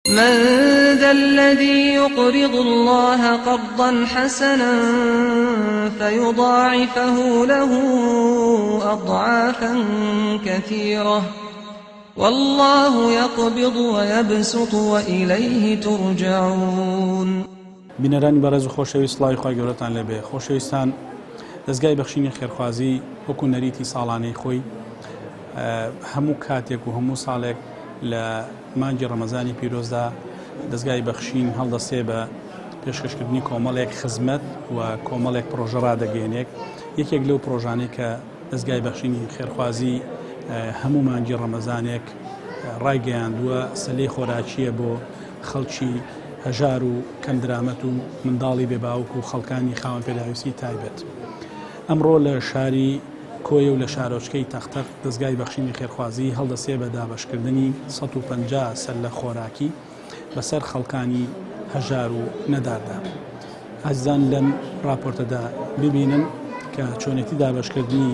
من ذا الذی یقرض اللە قرضا حسنا فیضاعفه له اضعافا کثیرە واللە یقبض ویبسط وإلیه ترجعون. بینەرانی بەڕێز و خۆشەویست سڵاوی خوای گەورەتان لێبێ خۆشەویستان دەزگای بەخشینی خێرخوازی وەکو نەریتی ساڵانەی خۆی هەموو کاتێک و هەموو ساڵێک لە مانگی ڕەمەزانی پیرۆزدا دەزگای بەخشین هەڵدەستێ بە پێشکەشکردنی کۆمەڵێک خزمەت و کۆمەڵێک پرۆژە ڕادەگەێنێک یەکێک لەو پرۆژانەی کە دەزگای بەخشینی خێرخوازی هەموو مانگی ڕەمەزانێک ڕایگەیاندووە سەلەی خۆراکییە بۆ خەڵکی هەژار و کەمدرامەت و منداڵی بێ باوک و خەڵکانی خاوەن پێداویستی تایبەت. ئەمڕۆ لە شاری کۆیە و لە شارۆچکەی تەقتەق دەزگای بەخشینی خێرخوازی هەڵدەسێ بە دابەشکردنی 150 سەلە خۆراکی بەسەر خەڵکانی هەژار و نەداردا. ئازیزان لەم ڕاپۆرتەدا ببینن کە چۆنێتی دابەشکردنی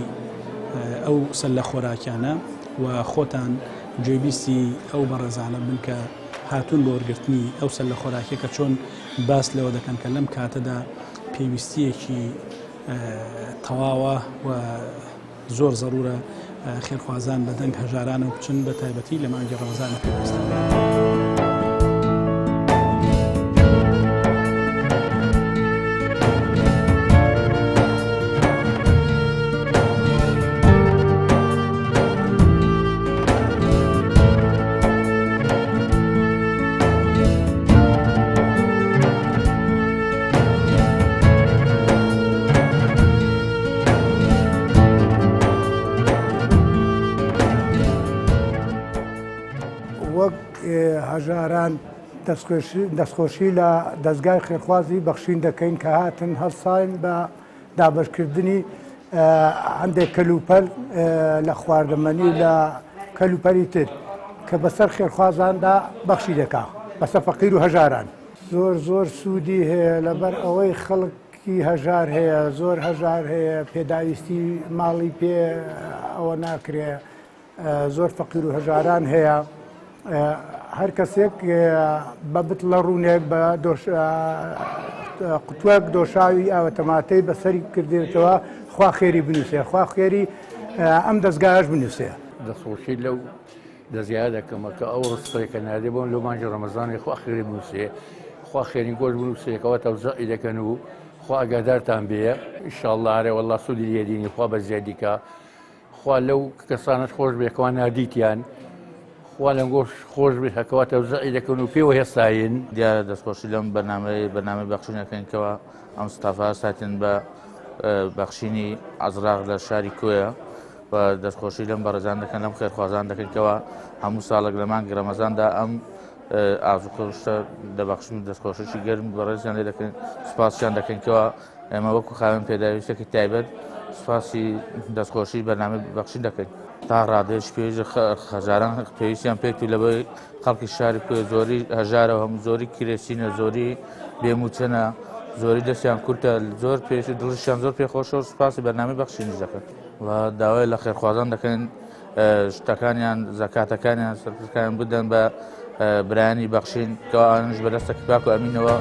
ئەو سەلە خۆراکیانە و خۆتان گوێبیستی ئەو بەڕێزانە بن کە هاتوون بۆ وەرگرتنی ئەو سەلە خۆراکیە کە چۆن باس لەوە دەکەن کە لەم کاتەدا پێویستیەکی تەواوە و زۆر زەرورە خێرخوازان بە دەنگ هەژارانەوە بچن بە تایبەتی لە مانگی ڕەمەزانی پیرۆزدا. وەک هەژاران دەستخۆشی لە دەزگای خێرخوازی بەخشین دەکەین کە هاتن هەڵساین بە دابەشکردنی هەندێک کەلوپەل لە خواردەمەنی و لە کەلوپەلی تر کە بەسەر خێرخوازاندا بەخشی دەکا بەسەر فەقیر و هەژاران. زۆر زۆر سوودی هەیە لەبەر ئەوەی خەڵکی هەژار هەیە زۆر هەژار هەیە پێداویستی ماڵی پێ ئەوە ناکرێ زۆر فەقیر و هەژاران هەیە هەر کەسێک بە بتڵە ڕوونێک بە قوتوەک دۆشاوی ئاوە تەماتەی بەسەری کردێتەوە خوا خێری بنووسێ خوا خێری ئەم دەستگایش بنووسێ. دەستخۆشی لەو دەزگایە دەکەمە کە ئەو ڕزقەی کە ناردی بۆم لەو مانگی ڕەمەزانی خوا خێری بنووسێ خوا خێری گۆش بنووسێ کەوا تەوزعی دەکەن و خوا ئاگادارتان بێ ئینشاءاللە ئەرێ وەڵڵا سوودی لێدینی خوا بە زیادی کا خوا لەو کەسانەش خۆش بێ کەوا ناردیتیان خوا لەنگۆش خۆش بێ هەکەوا تەوزعی دەکەن و پێوە هێستاین. دیارە دەستخۆشی لەم بەرنامەی بەرنامەی بەخشین ئەکەین کەوا ئەم ستافە هەستاتن بە بەخشینی ئەزراق لە شاری کۆیە و دەستخۆشی لەم بەڕێزان دەکەن لەم خێرخوازان دەکەن کەوا هەموو ساڵێک لە مانگی ڕەمەزاندا ئەم ئازوقە دەبەخشن و دەستخۆشیی گەرم بەڕێزیان لێ دەکەن سوپاسیان دەکەن کەوا ئێمە وەکو خاوەن پێداویستێکی تایبەت سوپاسی دەستخۆشی بەرنامەی بەخشین دەکەین. تا ڕادەیەکی پێویست خەژاران پێویستیان پێێت و لەبەر خەڵکی شاری کوێ زۆری هەژارە هەم زۆری کرێچینە زۆری بێموچەنە زۆری دەستیان کورتە زۆر پێش دڵشیان زۆر پێخۆشە و سوپاسی بەرنامەی بەخشینیش دەکەن و داوای لە خێرخوازان دەکەن شتەکانیان زەکاتەکانیان سەرکردەکان بدەن بە برایانی بەخشین کە ئەوانش بە دەستەکی پاک و ئەمینەوە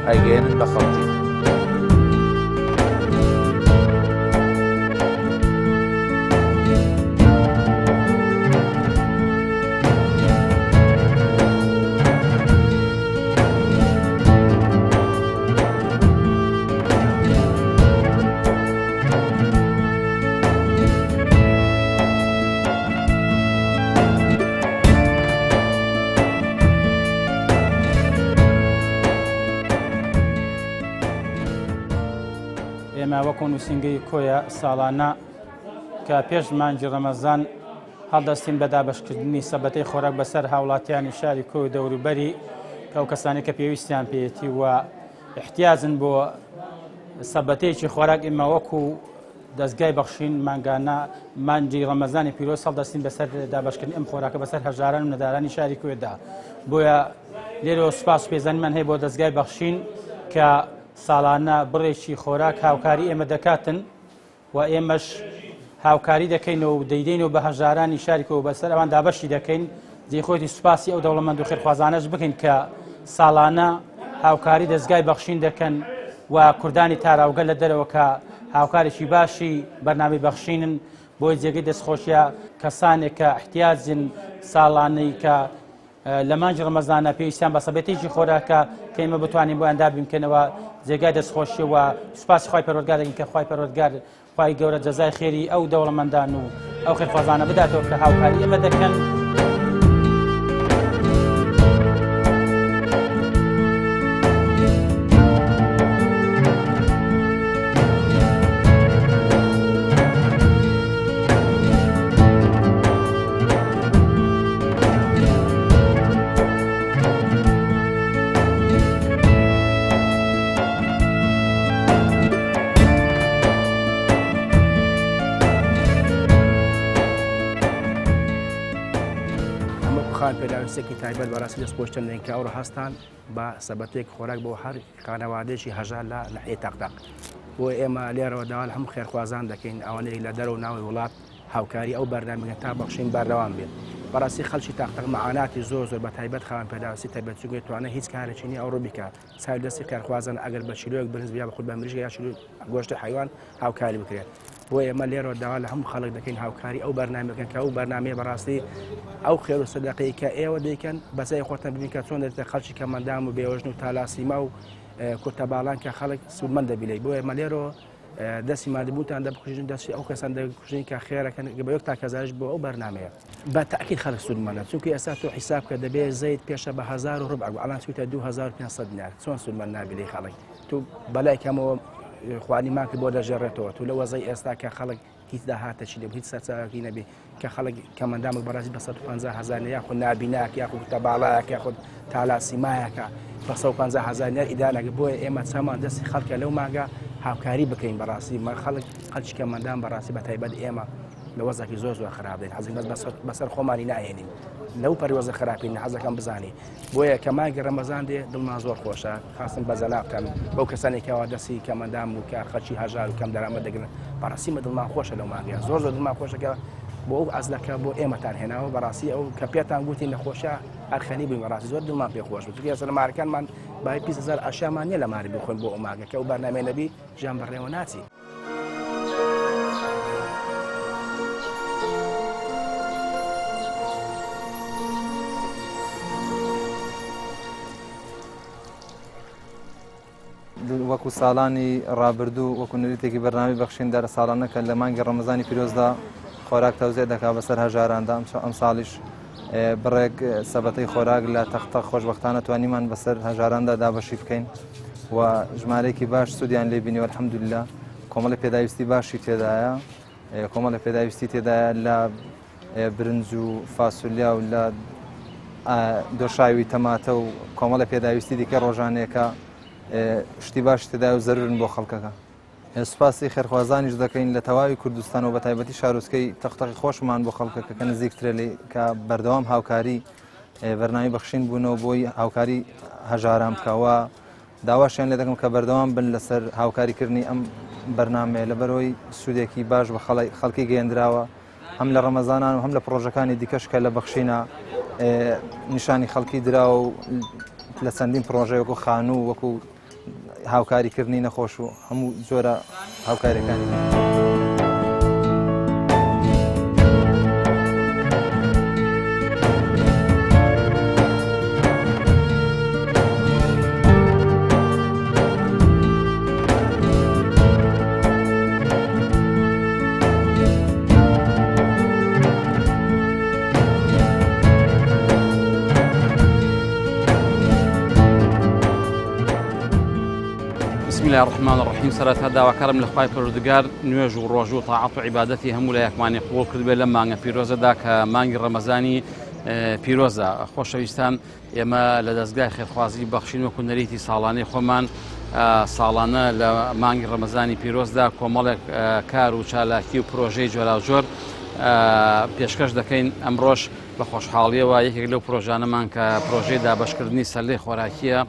ئەیگەیەنن بە خەڵکی. ئێمە وەکو نووسینگەی کۆیە ساڵانە کە پێش مانگی ڕەمەزان هەڵدەستین بە دابەشکردنی سەبەتەی خۆراک بەسەر هاوڵاتیانی شاری کۆی و دەوروبەری کە ئەو کەسانی کە پێویستیان پێیەتی و احتیاجن بۆ سەبەتەیەکی خۆراک ئێمە وەکو دەزگای بەخشین مانگانە مانگی ڕەمەزانی پیرۆز هەڵدەستین بەسەر دابەشکردنی ئەم خۆراکە بەسەر هەژاران و نەدارانی شاری کوێتدا بۆیە لێرەوە سوپاس و پێزانینمان هەیە بۆ دەزگای بەخشین کە ساڵانە بڕێکی خۆراک هاوکاری ئێمە دەکاتن و ئێمەش هاوکاری دەکەین و دەیدەین و بە هەژارانی شاری کۆ بەسەر ئەوان دابەشی دەکەین. جێی خۆیەتی سوپاسی ئەو دەوڵەمەند و خێرخوازانەش بکەین کە ساڵانە هاوکاری دەزگای بەخشین دەکەن و کوردانی تاراوگە لە دەرەوە کە هاوکارێکی باشی بەرنامەی بەخشینن بۆی جێگەی دەستخۆشیە کەسانێک کە احتیاجن ساڵانەی کە لە مانگی ڕەمەزانە پێویستیان بە سەبەتێکی خۆراکە کە ئێمە بتوانین بۆیان دابین بکەینەوە جێگای دەستخۆشیە و سوپاسی خوای پەروەردگار دەکەین کە خوای پەروەردگار خوای گەورە جەزای خێری ئەو دەوڵەمەندان و ئەو خێرخوازانە بداتەوە کە هاوکاری ئێمە دەکەن. خان پێداویستێکی تایبەت بەڕاستی دەست خۆشتن دەین کە ئەوڕۆ هەستان بە سەبەتێک خۆراک بۆ هەر خانەوادەیەکی هەژار لە ناحیەی تەقتەق بۆ ئێمە لێرەوە داوا لە هەموو خێرخوازان دەکەین ئەوانەی لە دەرەوە ناوی وڵات هاوکاری ئەو بەرنامەکە تا بەخشین بەردەوام بێت بەڕاستی خەڵکی تاقتەق مەعاناتی زۆر زۆر بە تایبەت خاوەن پێداویستی تایبەت چونکە توانای هیچ کارێکی نییە ئەوڕۆ بیکا چاوی دەستی خێرخوازان ئەگەر بە کیلۆیەک برنج یا بە خود بە مریشک یا کیلۆ گۆشتی حیوان هاوکاری بکرێت بۆ ئێمە لێرەوە داوا لە هەموو خەڵک دەکەین هاوکاری ئەو بەرنامەکەن کە ئەو بەرنامەیە بەڕاستی ئەو خێر و سەدەقەی کە ئێوە دەیکەن بەسای خۆتان ببین کە چۆن دەێتە خەڵکی کەمەندام و بێوەژن و تالاسیما و کورتەباڵان کە خەڵک سوودمەند دەبی لێی بۆ ئێمە لێرەوە دەستی مادبووتان دەبکوژن دەستی ئەو کەسان دەکوژین کە خێرەکەن بە یەک تاکەزارش بۆ ئەو بەرنمەیە بە تاکید خەڵک سوودمەندە چونکە ئێستا تۆ حیساب کە دەبێ زەیت پێشە بە 1000 و ربع ئەڵان چوویتە 2500 دینار چۆن سوودمەند نابی لێی خەڵک تو بەلای کەمەوە خواردنی ماکت بۆ دەژێڕێتەوە تو لە وەزەی ئێستا کە خەڵک هیچ داهاتەکی نەبوو هیچ سەرچاوەکی نەبێ کە خەڵک کەمەندامێک بەڕاستی بە 150 هزار یاخود نابیناک یاخود تەباڵایەک یاخود تالاسیمایەکە بە 150 هزار دینار ئیدانەکە بۆیە ئێمە چامان دەستی خەڵکە لەو مانگە هاوکاری بکەین بەڕاستی مە خەڵک خەڵکی کەمەندام بەڕاستی بە تایبەت ئێمە لە وەزەکی زۆر زۆر خراپ دێن حەزی بەس بەسەر خۆمانی ناهێنین لەو پەروەزە خراپین حەزەکەم بزانی بۆیە کە مانگی ڕەمەزان دێ دڵمان زۆر خۆشە خاستم بە جەنابتان بەو کەسانێک کەوا دەستی کەمەندام و کە خەڵکی هەژار و کەم دەرامەت دەگرن بەڕاستی مە دڵمان خۆشە لەو مانگەیە زۆر زۆر دڵمان خۆشە کە بۆ ئەو ئەزلەکە بۆ ئێمەتان هێناوە بەڕاستی ئەو کە پێتان گوتی نەخۆشە ئەرخەنی بووین بەڕاستی زۆر دڵمان پێ خۆش بوو چونکە ئێستا لە مارەکانمان بای 20 هەزار ئەشیامان نییە لە ماری بخۆین بۆ ئەو مانگە کە ئەو بەرنامەیە نەبی ژیان بەڕێوە ناچی. وەکو ساڵانی ڕابردوو وەکو نەریتێکی بەرنامەی بەخشین دارە ساڵانە کە لە مانگی ڕەمەزانی پیرۆزدا خۆراک تەوزیع دەکا بەسەر هەژاراندا ئەم ساڵیش بڕێک سەبەتەی خۆراک لە تەختە خۆشببختانە توانیمان بەسەر هەژاراندا دابەشی بکەین و ژمارەیەکی باش سوودیان لێ بینیوە الحمدلله کۆمەڵی پێداویستی باشی تێدایە کۆمەڵی پێداویستی تێدایە لە برنج و فاسولیا و لە دۆشاوی تەماتە و کۆمەڵی پێداویستی دیکە ڕۆژانەیەکە شتی باش تێدایە و زەرورن بۆ خەڵکەکە. سوپاسی خێرخوازانیش دەکەین لە تەواوی کوردستان و بەتایبەتی شارۆچکەی تەقتەقی خۆشمان بۆ خەڵکەکە کە نزیکترە لێی کە بەردەوام هاوکاری بەرنامەی بەخشین بوونەوە بۆی هاوکاری هەژاران بکەوە داواشیان لێ دەکەم کە بەردەوام بن لەسەر هاوکاریکردنی ئەم بەرنامەیە لەبەرەوەی سوودێکی باش بە خەڵکی گەیەندراوە هەم لە ڕەمەزانان و هەم لە پرۆژەکانی دیکەش کە لە بەخشینە نیشانی خەڵکی دراوە و لە چەندین پرۆژە وەکو خانوو وەکو هاوکاریکردنی نەخۆش و هەموو جۆرە هاوکاریەکانی. بسم الله الرحمن الرحیم سەرەتا داواکارم لە خوای پەروەردگار نوێژ و ڕۆژ و تاعەت و عیبادەتی هەموو لایەکمانی قبوڵ کردبێت لەم مانگە پیرۆزەدا کە مانگی ڕەمەزانی پیرۆزە خۆشەویستان ئێمە لە دەستگای خێرخوازی بەخشین وەکو نەریتی ساڵانەی خۆمان ساڵانە لە مانگی ڕەمەزانی پیرۆزدا کۆمەڵێک کار و چالاکی و پرۆژەی جۆراوجۆر پێشکەش دەکەین ئەمڕۆش بە خۆشحاڵیەوە یەکێک لەو پرۆژانەمان کە پرۆژەی دابەشکردنی سەلەی خۆراکیە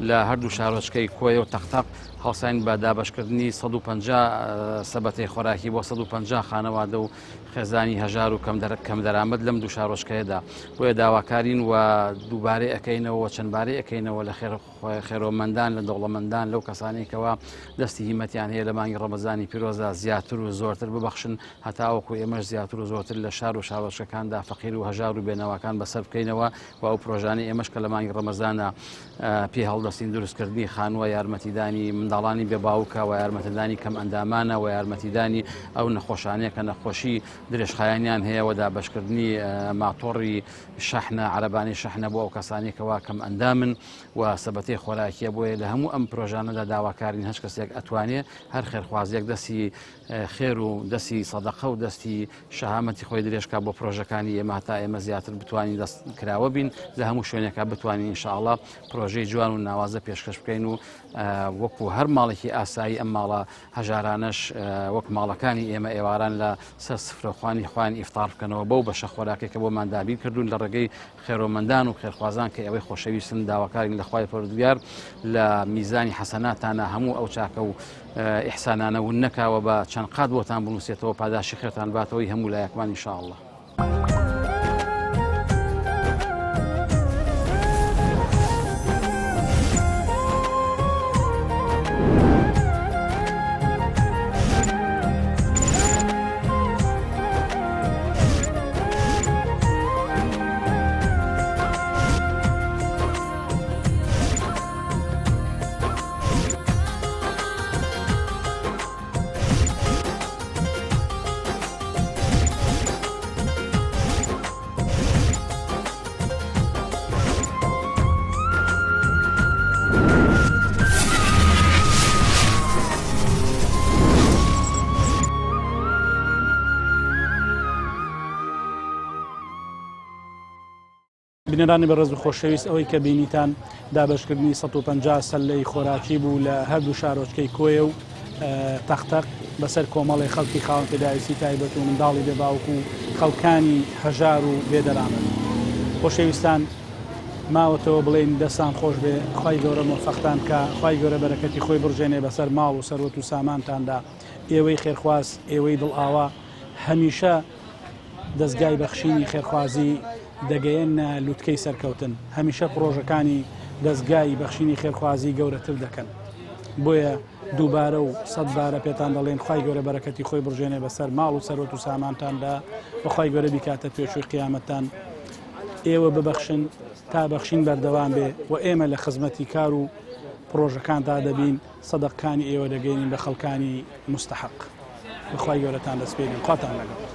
لە هەردوو شارۆچکەی کۆیە و تەقتەق. هەڵساین بە دابەشکردنی 150 سەبەتەی خۆراکی بۆ 150 خانەوادە و خێزانی هەژار و کەمدەرامەت لەم دوو شارۆچکەیەدا. بۆیە داواکارین و دووبارەی ئەکەینەوە و چەندبارەی ئەکەینەوە لە خێرۆمەندان، لە دەوڵەمەندان، لەو کەسانەی کەوا دەستی هیمەتیان هەیە لە مانگی ڕەمەزانی پیرۆزدا زیاتر و زۆرتر ببەخشن هەتاوەکو ئێمەش زیاتر و زۆرتر لە شار و شارۆچکەکاندا فەقیر و هەژار و بێنەواکان بەسەر بکەینەوە و ئەو پرۆژانەی ئێمەش کە لە مانگی ڕەمەزانە پێی هەڵدەستین دروستکردنی خانووە، یارمەتیدانی منداڵانی بێ باوکە و یارمەتیدانی کەمئەندامانە و یارمەتیدانی ئەو نەخۆشانەیە کە نەخۆشی درێژخایەنیان هەیە و دابەشکردنی ماتۆڕی شەحنە، عەرەبانەی شەحنە بۆ ئەو کەسانەی کەوا کەمئەندامن و سەبەتەی خۆراکیە. بۆیە لە هەموو ئەم پرۆژانەدا داواکارین هەچ کەسێک ئەتوانێ هەر خێرخوازێک دەستی خێر و دەستی سەدەقە و دەستی شەهامەتی خۆی درێژ کا بۆ پرۆژەکانی ئێمە هەتا ئێمە زیاتر بتوانین دەست کراوە بین لە هەموو شوێنێکا بتوانین ئینشاءڵڵا پرۆژەی جوان و ناوازە پێشکەش بکەین و وەکو هەر ماڵێکی ئاسایی ئەم ماڵە هەژارانەش وەک ماڵەکانی ئێمە ئێواران لە سەر سفرەخوانی خۆیان ئیفتار بکەنەوە بەو بەشە خۆراکێک کە بۆمان دابین کردوون لە ڕێگەی خێرۆمەندان و خێرخوازان کە ئێوەی خۆشەویستن داواکارین لە خوای پەروەردگار لە میزانی حەسەناتانە هەموو ئەو چاکە و ئیحسانانە ون نەکاوە بە چەند قات بۆتان بنووسێتەوە پاداشی خێرتان باتەوەی هەموو لایەکمان ان شاء الله. بینەرانی بەڕێز و خۆشەویست ئەوەی کە بینیتان دابەشکردنی 150 سەلەی خۆراکی بوو لە هەردوو شارۆچکەی کۆیە و تەختەق بەسەر کۆمەڵی خەڵکی خاوەن پێداویستی تایبەت و منداڵی بێ باوک و خەڵکانی هەژار و بێدەرامەت. خۆشەویستان ماوەتەوە بڵێین دەستان خۆش بێ خوای گەورە مۆفەقتان بکا خوای گەورە بەرەکەتی خۆی بڕژێنێ بەسەر ماڵ و سەروەت و سامانتاندا ئێوەی خێرخواز ئێوەی دڵئاوا هەمیشە دەزگای بەخشینی خێرخوازی دەگەیەننە لوتکەی سەرکەوتن، هەمیشە پڕۆژەکانی دەزگای بەخشینی خێرخوازی گەورەتر دەکەن. بۆیە دووبارە و سەدبارە پێتان دەڵێین خوای گەورە بەرەکەتی خۆی بڕژێنێ بەسەر ماڵ و سەروەت و سامانتاندا و خوای گەورە بیکاتە توێشووی قیامەتتان. ئێوە ببەخشن تا بەخشین بەردەوام بێ و ئێمە لە خزمەتی کار و پڕۆژەکانتا دەبین. سەدەقکانی ئێوە دەگەینین بە خەڵکانی موستەحەق. بە خوای گەورەتان دەسپێرین. خواتان لەگەڵ.